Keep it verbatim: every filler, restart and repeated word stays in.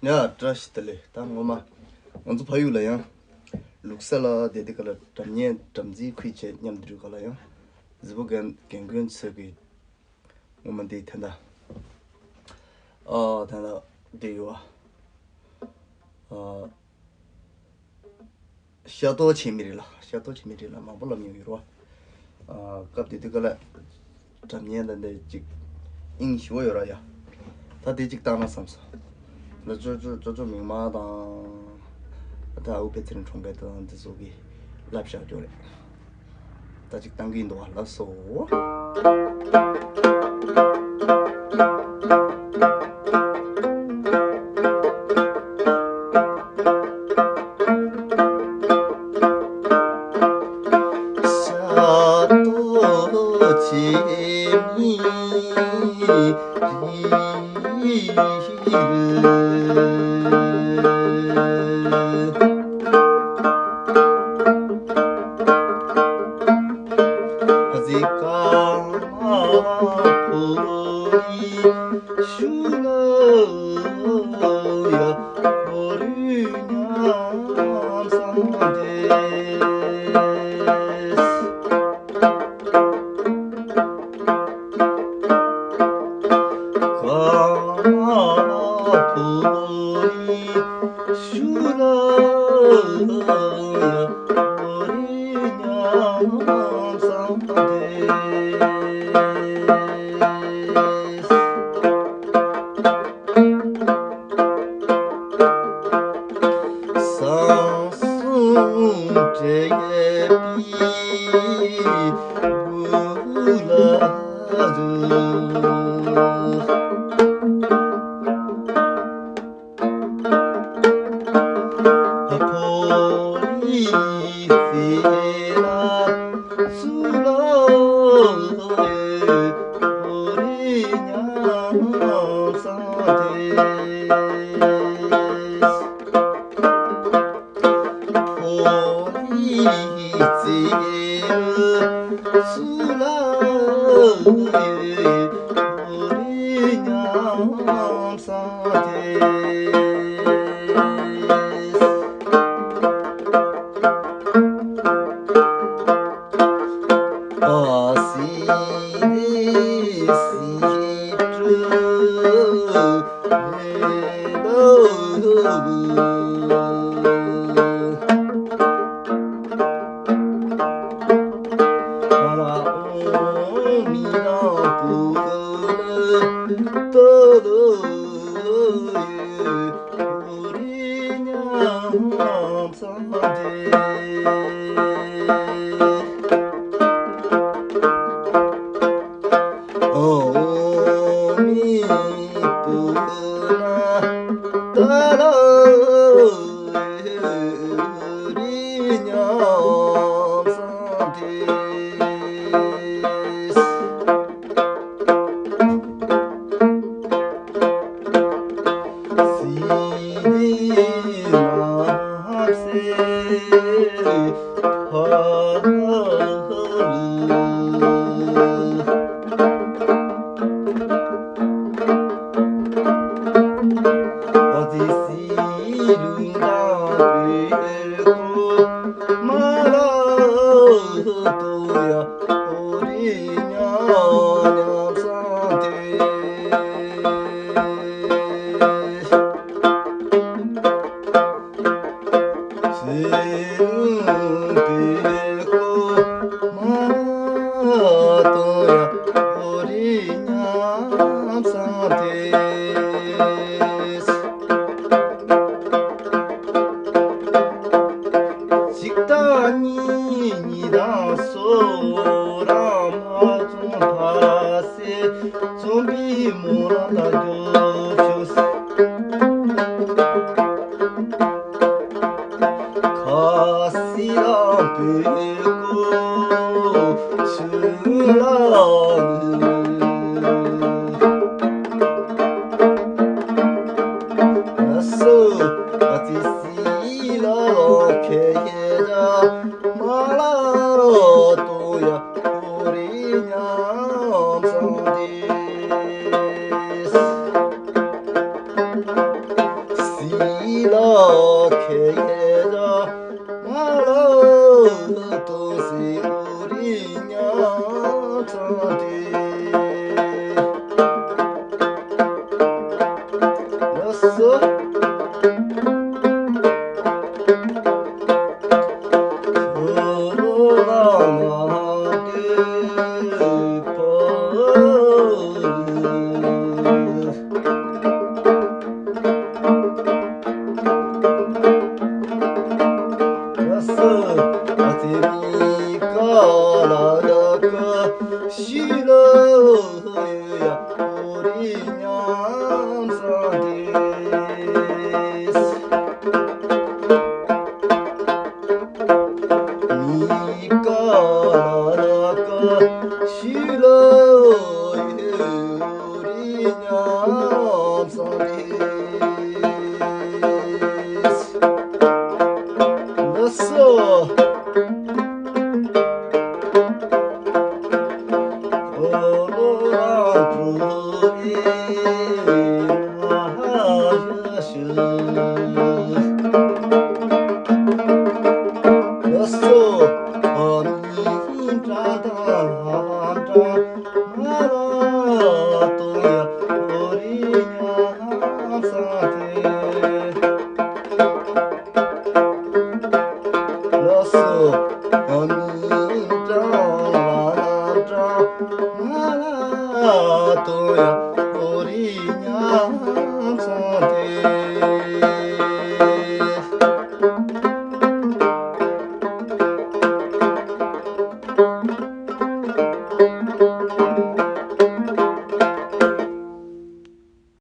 ཡ། བཀྲ་ཤིས་བདེ་ལེགས། ད་ངོ་མ་ང་ཚོ་ཕ་ཡུལ་ལ་ཡང་ལུག་ས་ལ་བསྡད་དེ་ག་ལ་སྒྲ་སྙན་སྒྲ་འཛིན་ཁུལ་བྱས་མཉམ་དུ་ག་ལ་ཡང་གཟིགས་པོ་རྒན་རྒན་རྒོན་ཚོས་ཀྱི་ངོ་མ་འདི་དེ་འདྲ། ཨ་དེ་འདྲ་བསྡད་ཡོད་ཨ། ཤ་སྟག་བྱེད་མི་རེད་ལ། ཤ་སྟག་བྱེད་མི་རེད་ལ། མང་པོ་ལབ་མྱོང་ཡོད་རེད་བ། ཨ་སྐབས་དེ་དུས་ག་ལ་སྒྲ་སྙན་དང་འདི་ཅིག་དབྱིངས་ཞུ་བ་ཡོད་ར་ཡ། ད་དེ་ཅིག་བཏང་ན་བསམ་སོང་། ལ་ཅོ་ཅོ་ཅོ་ཅོ་མིག་དམར་དང་། ད་ཨུ་པེ་ཚེ་རིང་གྲོང་ཁྱེར་དང་འདི་ཚོ་གི་ལབ་བཞག་རྒྱུ་རེད། ད་ཅིག་བཏང་གི་འདུག་བ། ལགས་སོ། གཅིག་དང་གཉིས། གཉིས་དང་གསུམ། རང་མ་རྫོང་ཕ་སེ་རྫོང་པའི་མོ་རང་ལ་རྒྱུགས་ཤོག་ཁ་སི་རང་བོད་སྐོར་ཞུ་ལ་ནི། སོ་ཨ་ཙི་སི་ལ་ཁེ་ཡེ་ར་མ་ལ་རོ་ཏོ་ཡ་ཨོ་རི་ཉམས་སང་དེ། སི་ལ་ཁེ་ཡེ་ར་མ་ལ་ཏོ་སི་ཨོ་རི་ཉམ་ཚང་ཏི། ལགས་སོ།